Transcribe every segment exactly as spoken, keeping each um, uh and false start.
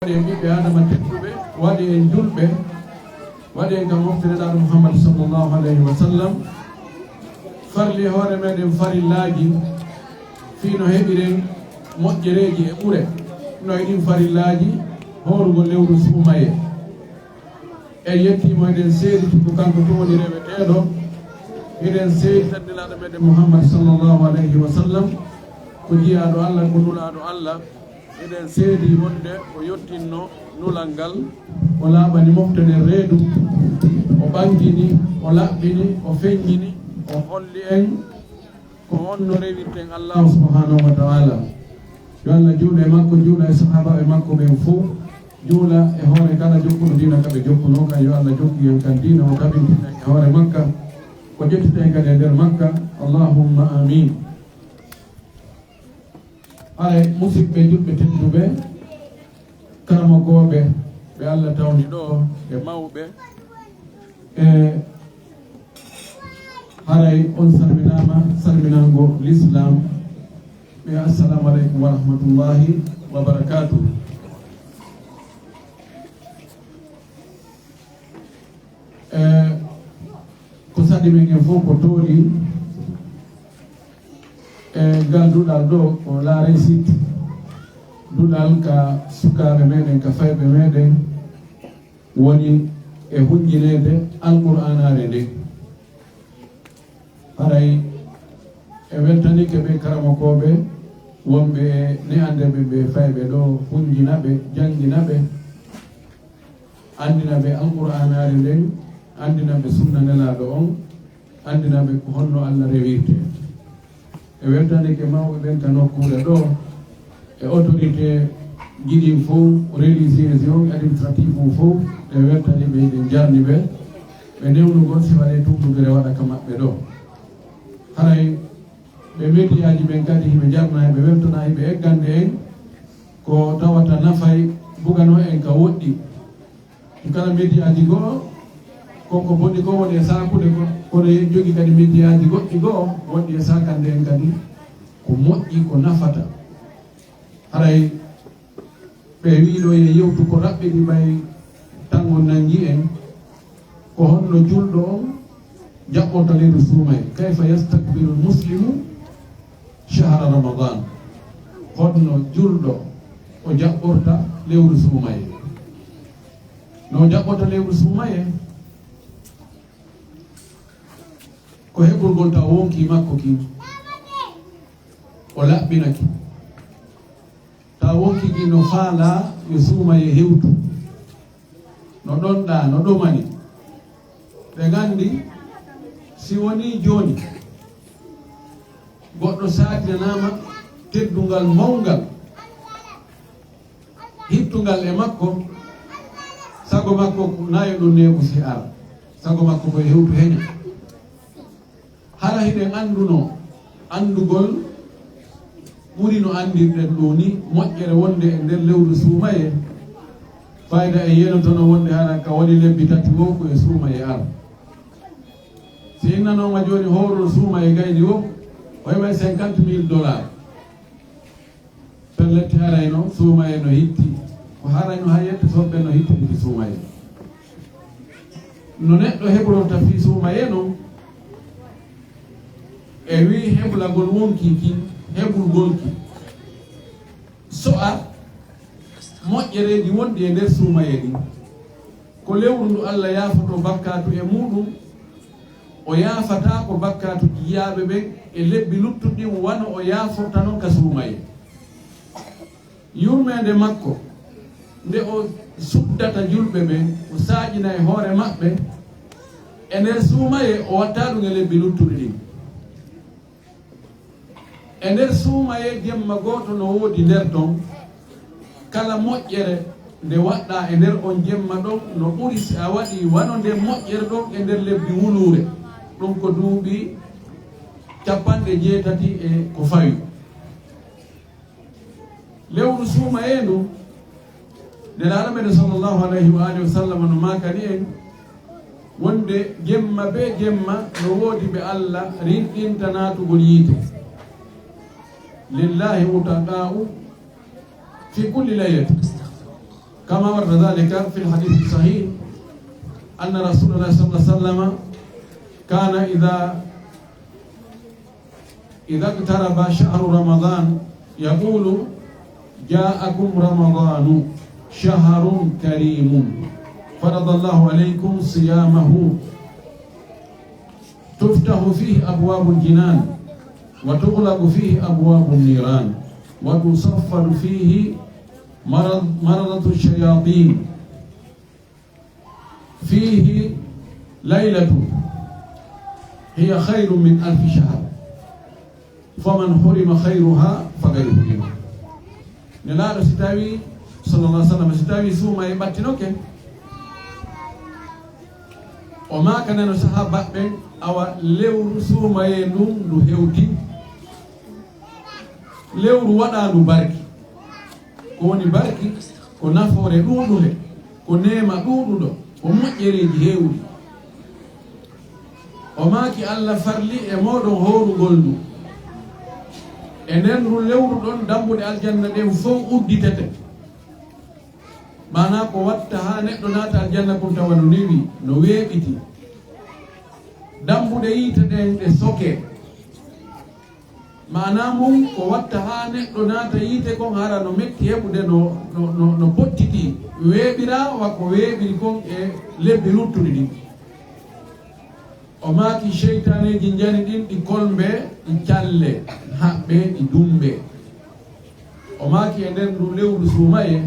Waɗi en ɓiɓɓe Aadama tedduɓe, waɗi en julɓe, waɗi en ka mofte Nelaaɗo Muhammad sallallahu alayhi wa sallam, farli e hoore meɗen farillaaji, fii no heɓiren moƴƴereeji e ɓure, no e ɗin farillaaji hoorugol lewru suumayee. En yettii mo, eɗen seediti ko kanko tun woni reweteeɗo, eɗen seedita Nelaaɗo meɗen Muhammad sallallahu alayhi wa sallam ko jiyaaɗo Allah, ko nulaaɗo Allah. Eɗen seedi wonde o yottinno nulal ngal, o laaɓani mofte ɗen reedu, o ɓangini, o laɓɓini, o feññini, o holli en ko honno rewirten Allaahu subhaanahu wa ta'aala. Yo Allah juulu e makko, juula e sahaabaaɓe makko ɓen fow, juula e hoore kala jokkuɗo diina ka ɓe jokkunoo kan. Yo Allah jokku en kan diina, o tabintina en e hoore makka, o ƴettita en kadi e nder makka. Allahumma aamiin. Haray, musiɓɓe julɓe tedduɓe, karamokooɓe ɓe Allah tawni ɗoo, e mawɓe, e haray on salminaama salminango lislaam, ɓe assalaamu aleykum wa rahmatullaahi wa barakaatuh. E ko saɗi men en fof ko tooli e ngal duɗal ɗo, ko la réussite, duɗal ka sukaaɓe meɗen, ka fayɓe meɗen woni e hunjineede Alqur'aanaare nden. Haray en weltanike ɓe karamokooɓe wonɓe e ne'ande ɓe, ɓe fayɓe ɗo, hunjina ɓe, janngina ɓe, anndina ɓe Alqur'aanaare nden, anndina ɓe sunna Nelaaɗo on, anndina ɓe ko honno Allah rewirte. E weltanike mawɓe ɓen ka nokkuure ɗo, e autorité ji ɗin fow, religieuse on, administratif on fow, e weltani ɓe, eɗen jarni ɓe, ɓe newnugol si waɗee tummbugere waɗa ka maɓɓe ɗo. Haray ɓe mediyaaji ɓen kadi hiɓe jarna, hiɓe weltana, hiɓe eggande en ko tawata nafay, buganoo en ka woɗɗi. Kala mediyaaji goo, ko ko boni ko woni e saakude ko, kono en jogii kadi mediyaaji goɗɗi goo wonɗi e saakande en kadi ko moƴƴi, ko nafata. Haray ɓe wi'i ɗoo yo yewtu ko raɓɓiɗi, ɓay tan on nangi en, ko honno julɗo on jaɓɓorta lewru suumayee, kayfa yastakbilu muslimu shahra Ramadan, honno julɗo o jaɓɓorta lewru suumayee? No o jaɓɓorta lewru suumayee, ko heɓugol taw wonkii makko kin, o laɓɓinake. Taw wonkii kin no faalaa yo suumayee hewtu, no ɗonɗaa, no ɗomani. Ɓe nganndi, si wonii jooni, goɗɗo saatinanaama teddungal mawngal, hittungal e makko, sago makko ko na yo ɗun neeɓu si ara. Sago makko ko e hewtu heña. Hara hiɗen anndunoo anndugol ɓuri no anndirɗen ɗun ni moƴƴere wonnde e nder lewru suumayee, fayda en yenotono wonnde hara ka waɗi lebbi tati woo ko e suumayee ara. Si innanooma jooni hooruɗo suumayee gayni woo, o heɓay cinquante mille dollars. Pellet, haray no suumayee no hitti, ko haray no hay yette soɓɓe no hittiri suumayee. No neɗɗo heɓorta fii suumayee non, e wi'i heblagol wonkii kin, heblugol ki, so'a moƴƴereeji wonɗi e nder suumayee ɗin. Ko lewru ndu Alla yaafotoo bakkaatu e muuɗum, o yaafataako bakkaatu jiyaaɓe ɓen e lebbi luttuɗi ɗin wano o yaaforta non ka suumayee. Yurmeende makko nde o suddata julɓe ɓen, o saaƴina e hoore maɓɓe, e nder suumayee o wattaa ɗum e lebbi luttuɗi ɗin. E nder suumayee jemma gooto no woodi nder ton, kala moƴƴere nde waɗɗaa e nder on jemma ɗon no ɓuri si a waɗii wano nden moƴƴere ɗon e nder lebbi wuluure, ɗum ko duuɓi cappanɗe jeetati e ko fawi. Lewru suumayee ndu, Nelaaɗo meɗen sallallahu alayhi wa alihi wa sallam no maakani en wonde jemma bee jemma no woodi ɓe Alla rinɗinta naatugol yiite. Lillahi utaqaa'u fi kulli laylatin. كما ورد ذلك في الحديث الصحيح أن رسول الله صلى الله عليه وسلم كان إذا إذا اقترب شهر رمضان يقول: جاءكم رمضان شهر كريم فرض الله عليكم صيامه تفتح فيه أبواب الجنان وتغلق فيه أبواب النيران وتصفد فيه مرض مردة الشياطين فيه ليلة هي خير من ألف شهر فمن حرم خيرها فقد حرم. Nelaaɗo si tawii, sallallahu alaihi wasallam, si tawii suumayee ɓattinoke, o maakanano sahaabaaɓe ɓen, awa lewru suumayee ndun ndu hewti, lewru waɗaandu barki. Ko woni barki? Ko nafoore ɗuuɗunde, ko neema ɗuuɗuɗo, ko moƴƴereeji heewuɗi. O maaki, Alla farli e mooɗon hoorugol ndu. E nder ndu lewru ɗon, dambuɗe aljanna ɗen fow udditete. Maanaa ko watta haa neɗɗo naata aljanna kon tawa no newi, no weeɓiti. Dambuɗe yiite ɗen ɗe sokee. Maanaa mun ko watta haa neɗɗo naata yiite kon hara no metti heɓude no, no, no, no pottitii, weeɓiraa wa ko weeɓiri kon e lebbi luttuɗi ɗin. O maaki, seytaaneeji njani ɗin, ɗi kolmbee, ɗi callee, ɗi haɓɓee, ɗi dummbee. O maaki, e nder ndu lewru suumayee,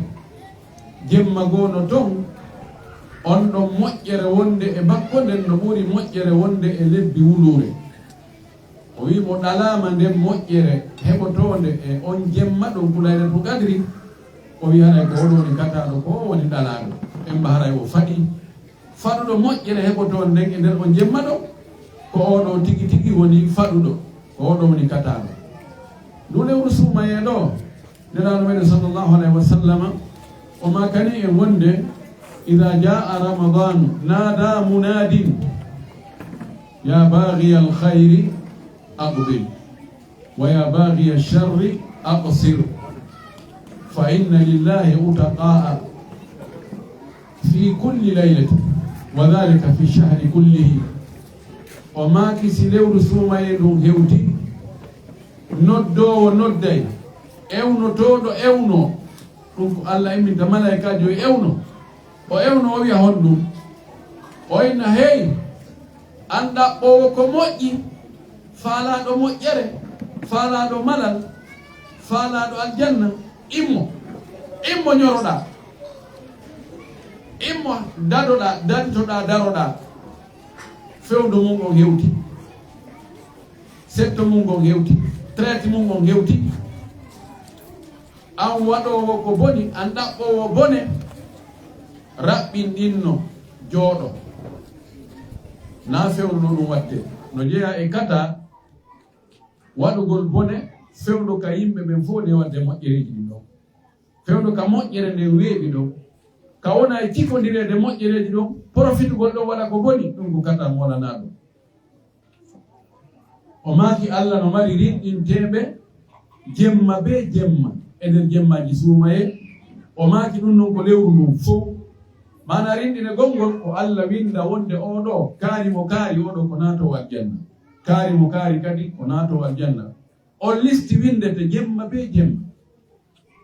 jemma goo no ton, on ɗon moƴƴere wonde e makko nden no ɓuri moƴƴere wonde e lebbi wuluure. O wi'i, mo ɗalaama nden moƴƴere heɓotoonde e on jemma ɗon, ko Laylatul Qadri, o wi'i, haray ko oɗo woni kataaɗo, ko o woni ɗalaaɗo. Emma haray o faɗi. Faɗuɗo moƴƴere heɓotoonde nden e nder on jemma ɗon, ko oɗo tigi tigi woni faɗuɗo, ko oɗo woni kataaɗo. Ndu lewru suumayee ɗoo, Nelaaɗo meɗen sallallahu alayhi wa sallama, o maakani en wonde, إذا جاء رمضان نادى مناد: يا باغي الخير أقبل، ويا باغي الشر أقصر، فإن لله عتقاء في كل ليلة، وذلك في الشهر كله. O maaki, si lewru suumayee ndun hewti, noddoowo nodday, ewnotooɗo ewnoo, ɗun ko Alla imminta malaa'ikaajo e ewno. O ewno, o wi'a honɗun? O inna, hey, an ɗaɓɓoowo ko moƴƴi, faalaaɗo moƴƴere, faalaaɗo malal, faalaaɗo aljanna, immo, immo ñoroɗaa, immo dadoɗaa, dantoɗaa, daroɗaa. Fewndo mun on hewti, setto mun on hewti, traite mun on hewti. An waɗoowo ko boni, an ɗaɓɓoowo bone, raɓɓinɗinno, jooɗo. Naa fewndo ɗun waɗde. No jeyaa e kata waɗugol bone, fewndo ka yimɓe ɓen fow ne waɗde moƴƴereeji ɗin ɗon. Fewndo ka moƴƴere nden weeɓi ɗon. Ka wona e cikondireede moƴƴereeji ɗon, porofitugol ɗon waɗa ko boni, ɗun ko kata moolanaaɗo. O maaki Alla no mari rinɗinteeɓe jemma bee jemma e nder jemmaaji suumayee. O maaki ɗun non ko lewru ndun fow. Maanaa rinɗinegol ngol ko Alla winnda wonde oo ɗoo kaari mo kaari, oo ɗoo ko naatoowo aljanna. Kaari mo kaari kadi ko naatoowo aljanna. On listi winndete jemma bee jemma.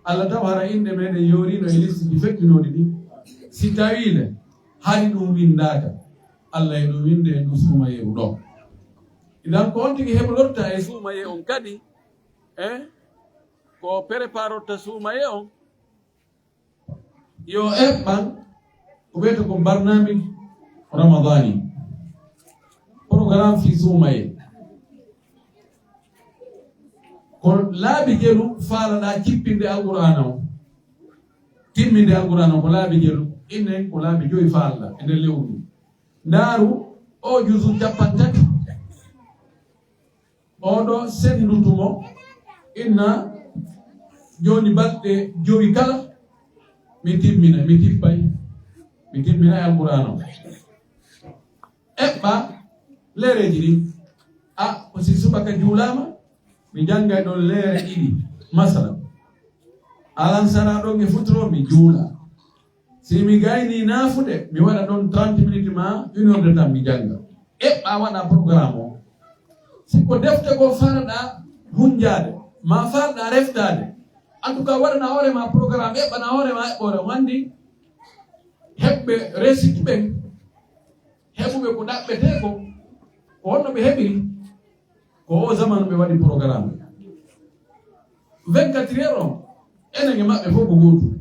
Alla taw hara innde meɗen yooriino e listi ɗi feƴƴunooɗi ɗin? Si tawii le, hari ɗun winndaaka, Alla e ɗun winnde e ndun suumayeeru ɗon. Idan ko on tigi heblorta e suumayee on kadi, eh, ko o preparorta suumayee on, yo eɓɓan ko wiyetee ko barnaamij Ramadani, programme fii suumayee. Ko laabi jelu faalaɗaa cippinde Alqur'aana on, timminde Alqur'aana on, ko laabi jelu, innen ko laabi jowi faalaɗaa e nder lewru ndun. Ndaaru oo juzu cappanɗe tati, oo ɗoo senndu tun mo, inna jooni balɗe jowi kala, mi timmina, mi tippay, mi timminay Alqur'aana on. Eɓɓa leereeji ɗin. A, ko si subaka juulaama, mi janngay ɗon leere ɗiɗi. Masalan, alansara ɗon e futuro, mi juula. Si mi gaynii naafude, mi waɗa ɗon trente minutes maa une heure de temps, mi jannga. Eɓɓaa waɗa programme o. Si ko defte goo faalɗaa hunjaade, maa faalɗaa reftaade, en tout cas, waɗana hoore maa programme, eɓɓana hoore maa eɓɓoore. On anndi heɓɓe réussite ɓen, heɓuɓe ko ɗaɓɓetee ko, ko honno ɓe heɓiri? Ko oo zamanu ɓe waɗi programme. Vingt-quatre heures on, enen e maɓɓe fof ko gootum.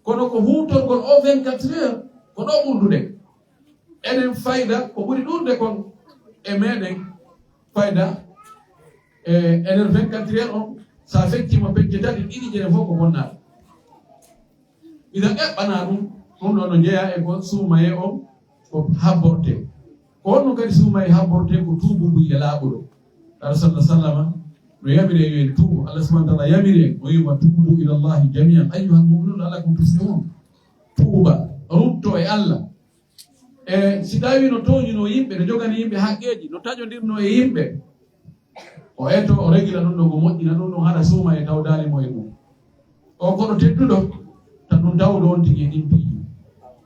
Kono ko huutorgol oo vingt-quatre heures, ko ɗoo ɓurduɗen. Enen fayda ko ɓuri ɗuuɗude kon e meɗen fayda, e enen vingt-quatre heures on, sa fecciima pecce tati, ɗiɗi, jeɗe fof ko bonnaaɗo. Idan eɓɓanaa ɗum, ɗum ɗoo no jeyaa e ko suumayee on ko habbortee. Ko honno kadi suumayee habbortee? Ko tuububu e laaɓuɗo. Nulaaɗo sallallahu alaihi wasallam no yamiri en yo en tuubu. Allah subhanahu wa ta'ala yamiri en, o wi'i, "Wa tuubu ila Allahi jami'an ayyuhal mu'minun la'allakum tuflihun." Tuuba, rutto e Allah. E si tawii no tooñunoo yimɓe, no jogani yimɓe haqqeeji, no taƴondirnoo e yimɓe, o etoo, o regila ɗum ɗon, o moƴƴina ɗum ɗon, hara suumayee tawdaali mo e ɗum. O koɗo tedduɗo, ta ɗum tawdo on tigi e ɗin piiji.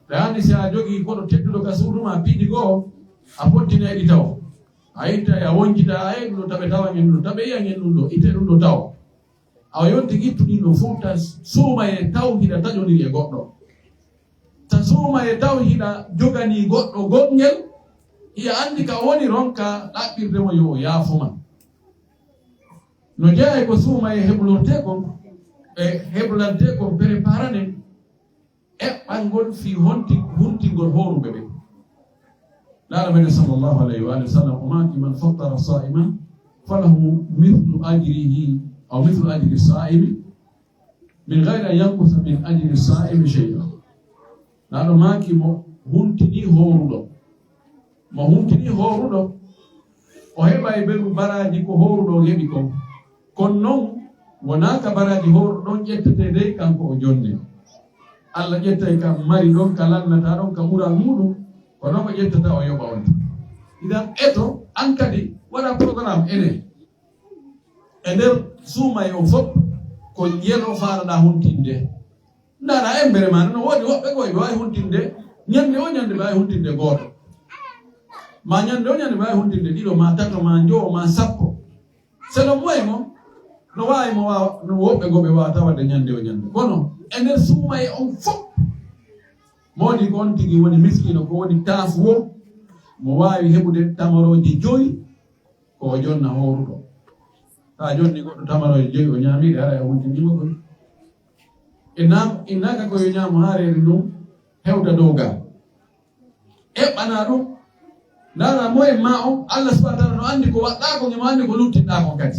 Ɓe anndi si a jogii koɗo tedduɗo ka suudu maa, piiji goo, a fottinay ɗi taw. A ittay, a woncita, a, "Ey, ɗum ɗo taɓe tawan en ɗum, taɓe yi'an en ɗum ɗo, itte ɗum ɗo taw." A yonti ittu ɗin ɗon fof, ta suumayee taw hiɗa taƴondiri e goɗɗo. Ta suumayee taw hiɗa joganii goɗɗo gonngel, hiɗa anndi ka o woni, ronka ɗaɓɓirde mo yo o yaafo ma. No jeyaa e ko suumayee heblortee kon, e heblantee kon, preparanen eɓɓangol fii honti-, huntingol hooruɓe ɓen. Nulaaɗo men sallallahu alayhi wa alihi wa sallam, o maaki, "Man fattara saa'iman falahu mithlu ajrihi aw mithlu ajri saa'imi min ghayri an yanqusa min ajri saa'imi shay'a." Nulaaɗo maaki, mo huntinii hooruɗo, mo huntinii hooruɗo, o heɓay beru baraaji ko hooruɗo on heɓi kon. Kono non, wonaa ka baraaji hooruɗo on ƴettetee dey, kanko o jonnee. Allah ƴettay ka mari ɗon, ka lannataa ɗon, ka ɓural muuɗum, ko non o ƴettata, o yoɓa on. Idan, eto, an kadi, waɗa programme enen. E nder suumayee on fof, ko njelo faalaɗaa huntinde. Ndaara embere maa, no woodi woɓɓe goo, ɓe waawi huntinde, ñande o ñande ɓe waawi huntinde gooto. Maa ñande o ñande ɓe waawi huntinde ɗiɗo, maa tato, maa njowo, maa sappo. Selon moyen on, no waawi mo waawa, no woɓɓe goo ɓe waawata waɗde ñande o ñande. Kono e nder suumayee on fof, mo woni ko on tigi woni miskiino, ko woni taafuwo, mo waawi heɓude tamarooje joy, ko o jonna hooruɗo. Sa jonni goɗɗo tamarooje joy, o ñaamii ɗe, haray a huntiniima koy. E naam-, innaka ko yo ñaamu haa reedu ndun hewta dow gaa. Eɓɓanaa ɗum. Ndaara moyen maa on, Allah subhanahu wa ta'ala no anndi ko waɗɗaa kon, himo anndi ko luttinɗaa kon kadi.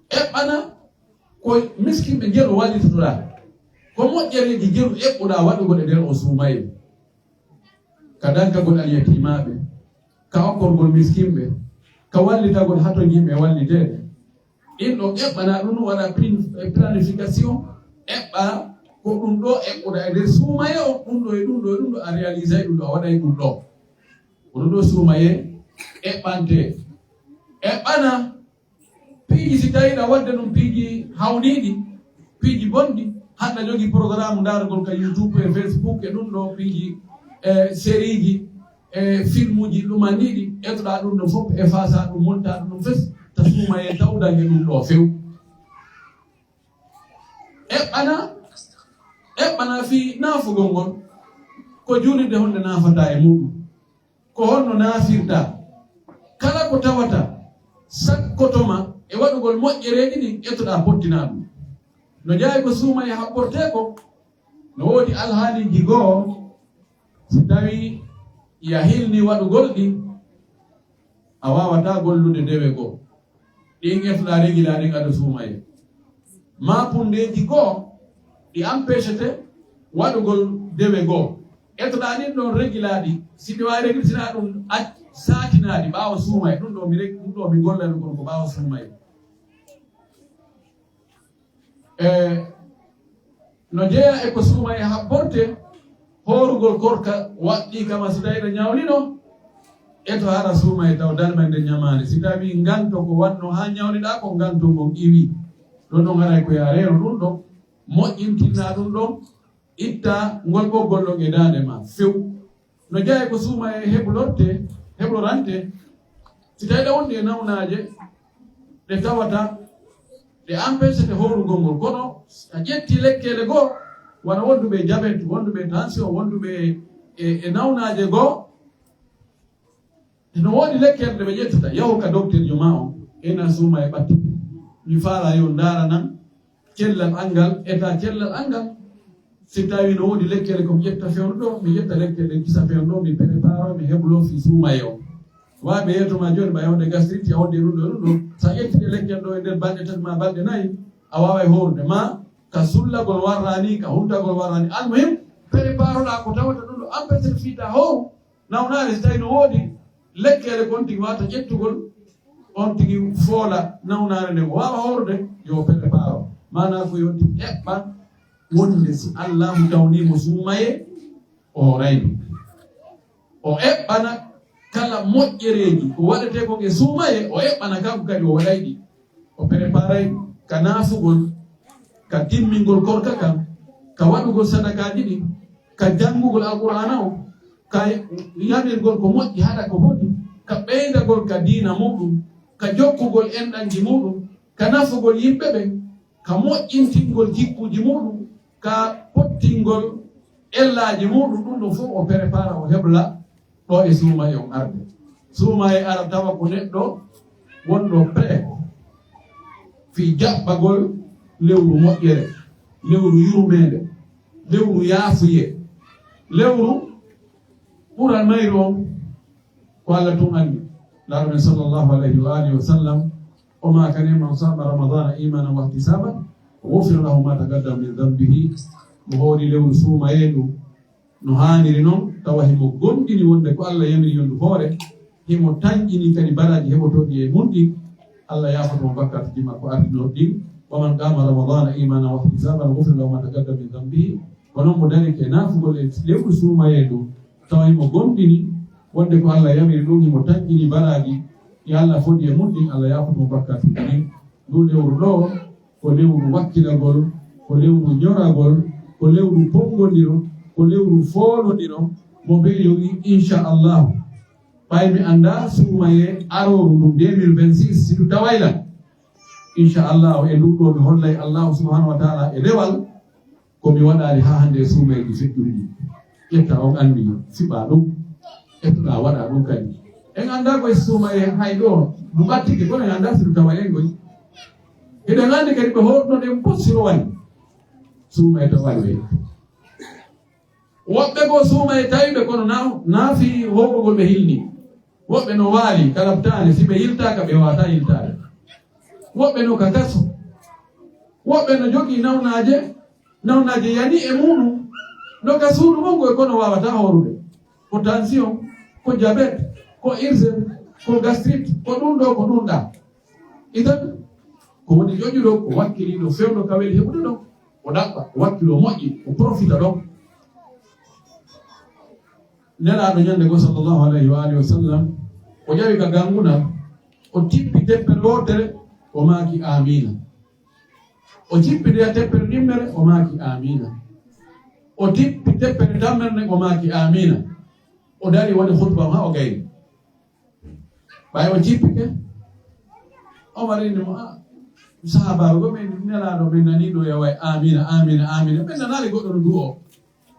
Eɓɓanaa ko miskinɓe jelu wallitotoɗaa. Ko moƴƴereeji jelu eɓɓuɗaa waɗugol e nder on suumayee. Ka dankagol alyatiimaaɓe, ka okkorgol miskinɓe, ka wallitagol hatonjiiɓe e walliteeɓe. Ɗin ɗon eɓɓanaa ɗum, waɗa plin-, planification, eɓɓa ko ɗum ɗoo eɓɓuɗaa e nder suumayee on, ɗum ɗoo e ɗum ɗoo e ɗum ɗoo, a réalisay ɗum ɗoo, a waɗay ɗum ɗoo. Ko ɗum ɗoo suumayee eɓɓantee. Eɓɓanaa piiji, si tawii hiɗa waɗde ɗum piiji hawniiɗi, piiji bonɗi, hannde jogii programme ndaarugol ka YouTube e Facebook e ɗum ɗoo piiji, e sériiji, e filmuuji ɗumanniiɗi, etoɗaa ɗum ɗoo fof, e faasaa ɗum, montaa ɗum ɗoo fof, ta suumayee tawdan e ɗum ɗoo few. Eɓɓanaa, eɓɓanaa fii naafugol ngol, ko juulirde honde naafataa e muuɗum? Ko honno naafirɗaa? Kala ko tawata sakkoto ma e waɗugol moƴƴereeji ɗin, etoɗaa pottinaa ɗum. No jeyaa e ko suumayee haɓɓortee kon, no woodi alhaaliiji goo, si tawii a hilnii waɗugol ɗi, a waawataa gollude dewe goo. Ɗin etoɗaa regilaa ɗin ado suumayee. Maa pundeeji goo ɗi empêchete waɗugol dewe goo. Etoɗaa ɗin ɗon regilaa ɗi. Si ɗi waawi regil, si naa ɗum ac-, saatinaa ɗi ɓaawo suumayee. Ɗum ɗoo mi reg-, ɗum ɗoo mi gollani kon ko ɓaawo suumayee. E no jeyaa e ko suumayee haɓɓortee, hoorugol korka waɗɗii kama si tawii hiɗa ñawlino, eto hara suumayee taw dalma e nder ñamaande. Si tawii nganto ko waɗnoo haa ñawliɗaa kon, nganto ngon iwii, ɗon ɗon haray ko yo a reeno ɗum ɗon, moƴƴintinaa ɗum ɗon, Itta ngol ɓoggol ɗon e daande maa, few. No jeyaa e ko suumayee heblortee, heblorantee, si tawii ɗa wondi e nawnaaje ɗe tawata ɗe empêchete hoorugol ngol. Kono a ƴetti lekkeele goo, wano wonduɓe e jabet, wonduɓe e tension, wonduɓe e, e, e nawnaaje goo, no woodi lekkeele ɗe ɓe ƴettata, yahu ka dokterjo maa on, ena suumayee ɓattike. Mi faalaa yo ndaaranan cellal an ngal, eta cellal an ngal. Si tawii no woodi lekkeele ko mi ƴetta fewndo ɗoo, mi ƴetta lekkeele ɗen kisa fewndo ɗoo, mi prépare, mi heblo fii suumayee on. Waawi ɓe yeeto maa jooni, ɓay honde gastrite, a honde ɗum ɗoo, ɗum ɗoo. So a ƴetti ɗe lekkeele ɗoo e nder balɗe tati maa balɗe nayi, a waaway hoorude. Maa ka sullagol warraa nii, ka huntagol warraa nii. Almuhim, préparoɗaa ko tawata ɗum ɗoo empêchete fii taa hooru. Nawnaare, si tawii no woodi lekkeele kon tigi waawata ƴettugol, on tigi foola nawnaare nden, o waawa hoorude, yo préparo. Maanaa ko yo tigi eɓɓa wonde si Allaahu tawnii mo suumayee, o hoorayno. O eɓɓana kala moƴƴereeji ko waɗetee kon e suumayee, o eɓɓana kanko kadi o waɗay ɗi. O preparay ka naafugol, ka timmingol korka kan, ka waɗugol sadakaaji ɗin, ka janngugol Alqur'aana on, ka yamirgol ko moƴƴi haɗa ko boni, ka ɓeydagol ka diina muuɗum, ka jokkugol enɗanji muuɗum, ka nafugol yimɓe ɓen, ka moƴƴintingol jikkuuji muuɗum, ka pottingol ellaaji muuɗum, ɗum ɗum fof o prépara, o hebla ɗo e suumayee on arde. Suumayee ara tawa ko neɗɗo wonɗo prêt fii jaɓɓagol lewru moƴƴere, lewru yurmeende, lewru yaafuyee, lewru ɓural mayru on. Ko Alla tun anndi. Laaɗo men sallallahu alayhi wa alihi wa sallam, o maakani, "Man saama Ramadana imanan wa ihtisaban, ghufira lahu ma taqaddama min dhanbihi." Mo hoori lewru suumayee ndu no haaniri non, tawa himo gomɗini wonde ko Alla yamiri yo ndu hoore, himo tanƴini kadi baraaji heɓotooɗi e mun ɗin, Alla yaafoto mo bakkaatuuji makko artinooɗi ɗin. "Wa man qama Ramadana imanan wa ihtisaban, ghufira lahu ma taqaddama min dhanbihi." Ko non mo darike naafugol e lewru suumayee ndu, tawa himo gomɗini wonde ko Alla yamiri ɗum, himo tanƴini baraaji ɗi Alla fodi e mun ɗin, Alla yaafoto mo bakkaatuuji ɗin. Ndu lewru ɗoo, ko lewru wakkilagol, ko lewru ñoragol, ko lewru pongondiro, ko lewru foolondiro, mo ɓe yowi, "Insha Allahu." Ɓay mi anndaa suumayee arooru ndun deux mille vingt-six, si ndu taway lan. Insha Allahu, e ndun ɗoo mi hollay Allahu subhanahu wa ta'ala e dewal, ko mi waɗaali haa hannde e suumayee ɗi feƴƴuɗi ɗin. Ƴetta on anniya, fiɓaa ɗum, ƴettoɗaa waɗaa ɗum kadi. En anndaa ko e suumayee hay ɗoo, ndu ɓattike, kono en anndaa si ndu taway en koy. Hiɗen anndi kadi ɓe hoorno ɗen fof si rowani. Suumayee tawaali ɓe. Woɓɓe goo suumayee tawi ɓe kono na, na fii hoorugol ɓe hilni. Woɓɓe no waali ka labtaani, si ɓe yiltaaka, ɓe waawataa yiltaade. Woɓɓe no ka kaso. Woɓɓe no jogii nawnaaje, nawnaaje yani e muuɗum. No ka suudu mun koy kono waawataa hoorude. Ko tension, ko diabète, ko ulcère, ko gastrite, ko ɗum ɗoo, ko ɗum ɗaa. Idan, ko woni ƴoƴuɗo, ko wakkiliiɗo fewndo ka weli heɓude ɗon, o ɗaɓɓa, o wakkiloo moƴƴi, o profita ɗon. Nelaaɗo ñande goo, sallallahu alayhi wa alihi wa sallam, o ƴawi ka gangunal, o tippi teppere wootere, o maaki, "Aamiina." O tippi nde teppere ɗimmere, o maaki, "Aamiina." O tippi teppere tammere nden, o maaki, "Aamiina." O dari, waɗi khutba haa o gayni. Ɓay o jippike, Omar inni mo, "Ah, sahaabaaɓe goo, men nelaaɗo men nanii ɗoo yaway, 'Aamiina, aamiina, aamiina.'" Ɓen nanaali goɗɗo no du'oo.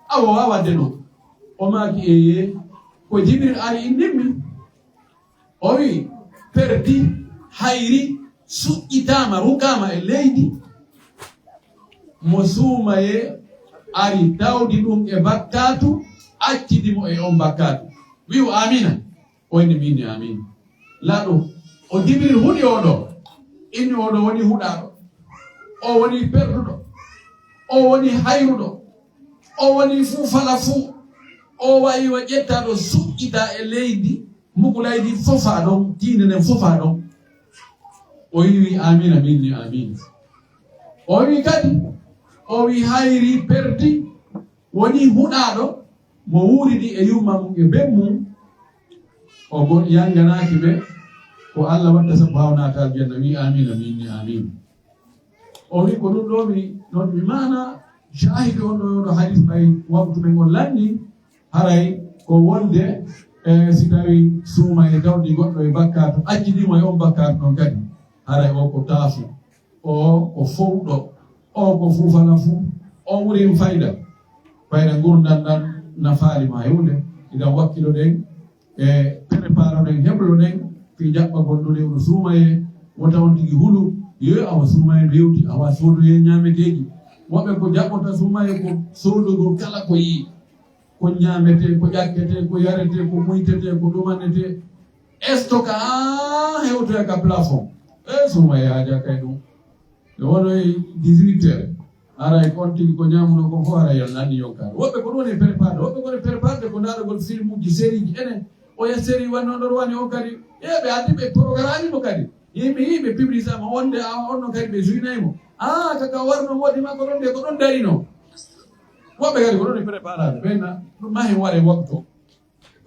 Awa, o waawaa de non. O maaki, "Eeye, ko Jibril ari innimmi." O wi'i, "Perdi, hayri, suƴƴitaama, rukaama e leydi. Mo suumayee ari tawdi ɗum e bakkaatu, accidi mo e on bakkaatu." Wi'u, "Aamiina." O inni, "Min ni amin." Laaɗo, o Jibril huɗi oo ɗoo. Inni oo ɗoo woni huɗaaɗo. O woni perduɗo. O woni hayruɗo. O woni fuu fala fuu. O wayi wa ƴettaaɗo suƴƴitaa e leydi, mbukulaydi fofaa ɗon, tiinde nden fofaa ɗon. O wi'i, "Aamiina, min ni amin." O wi'i kadi, o wi'i, "Hayri, perdi, woni huɗaaɗo mo wuuridi e yumma mum e ben mum, o go-, yanganaaki ɓe, ko Alla watta sabu haa o naata aljanna." Wi'i, "Aamiina, min ni amin." O wi'i, "Ko ɗum ɗoo mi, non mi maana, Shahidi on ɗoo, ɗoo hadis ɓay waktu men on lanni, haray ko wonde, e, si tawi suumaye dawdi goɗɗo e bakkaatu, accidi mo e on bakkaatu ɗon kadi, haray o ko taafu, o ko fowɗo, o ko fuufana fuu, o ɓuri en fayda. Fayda ngurndan ɗan nafaali ma e huunde, idan wakkiloɗen e prépare ɗen, heblo ɗen, fii jaɓɓagol ndu lewru suumayee, wota on tigi hulu, yo awa suumayee no yewti, awa soodoyee ñaameteeji. Woɓɓe ko jaɓɓota suumayee ko soodugol kala ko yi'i, ko ñaametee, ko ƴakketee, ko yaretee, ko muytetee, ko ɗumanetee, stoka haa hewtoya ka plafond. E suumayee haajaa kay ɗum. Nde wono e dix-huit heures, haray kon tigi ko ñaamuno kon fof, haray yo nanni yonkaade. Woɓɓe ko ɗum woni préparé, woɓɓe ko woni préparé ko ndaaragol filmuji, sérieji enen. Oya série wanno ɗon wani on kadi, e ɓe addi ɓe programme mo kadi. Yimɓe, yimɓe publicité mo wonde a on no kadi ɓe juinay mo. Ah, kaka warno wodi makko ɗon de ko ɗon darino. Woɓɓe kadi ko ɗum woni préparé, ɓen na, ɗum mahi ware waktu.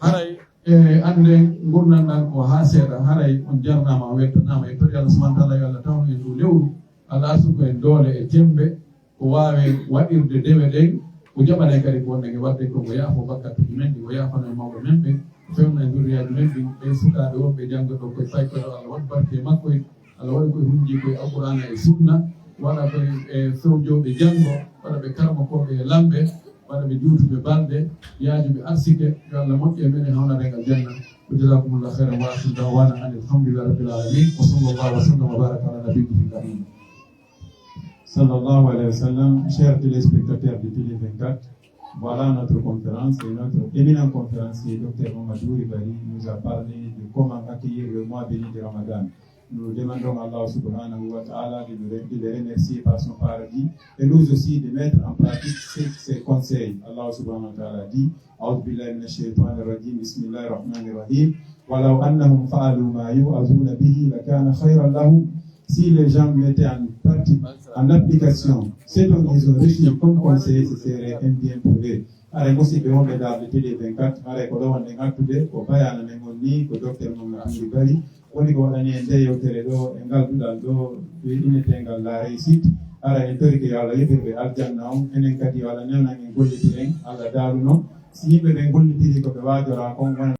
Haray, e, annden ngurndan ɗan ko haa seeɗa, haray on jarnaama, on weltanaama. En tori Allah subhanahu wa taala yo Allah tawnu en ndu lewru, Allah arsuku en doole e cembe, ko waawe waɗirde dewe ɗen, ko jaɓanay kadi ko wonɗen e waɗde ko, ngo yaafo bakkatuuji men ɗi, ngo yaafano e mawɓe men ɓen, o fewna e zurriyaaji men ɗin, ɓen sukaaɓe wonɓe janngo ɗo koye paykoɗo Allah waɗ barke e makko en. Allah waɗa koye hunji koye Alqur'aana e Sunna, waɗa koye, e, fewjooɓe janngo, waɗa ɓe karamokooɓe e lamɓe, waɗa ɓe juutuɓe balɗe, yaajuɓe arsike. Yo Allah moƴƴu e men e hawnana en aljanna. Wa jazakumullahu khairan wa akhiru da'wana anil hamdulillahi rabbil alamin. Wa sallallahu wa sallam wa baraka ala nabiyyina Muhammad. Sallallahu alayhi wa sallam. Chers téléspectateurs de Télé vingt-quatre, voilà notre conférence et notre éminent conférencier, docteur Mamadou Ribari, nous a parlé de comment accueillir le mois béni de Ramadan. Nous demandons à Allah subhanahu wa ta'ala de le, de le remercier par son paradis et nous aussi de mettre en pratique ses, ses conseils. Allah subhanahu wa ta'ala dit, أعوذ بالله من الشيطان الرجيم. بسم الله الرحمن الرحيم. ولو أنهم فعلوا ما يوعظون به لكان خيرا لهم. Si les gens mettaient en pratique, en application, ce dont ils ont reçu comme conseil, ce serait un bien pour eux. Haray musidɓe wonɓe darde Télé vingt-quatre, haray ko ɗo wonɗen artude, ko bayaana men on ni, ko docteur Mamadou Bari woni ko waɗani en nde yewtere ɗo e ngal duɗal ɗo, inneteengal La Réussite. Haray en torike yo Allah yoɓir ɓe aljanna on, enen kadi yo Allah newnan en gollitiren, Allah daaluno. Si yimɓe ɓen gollitiri ko ɓe waajoraa kon, wona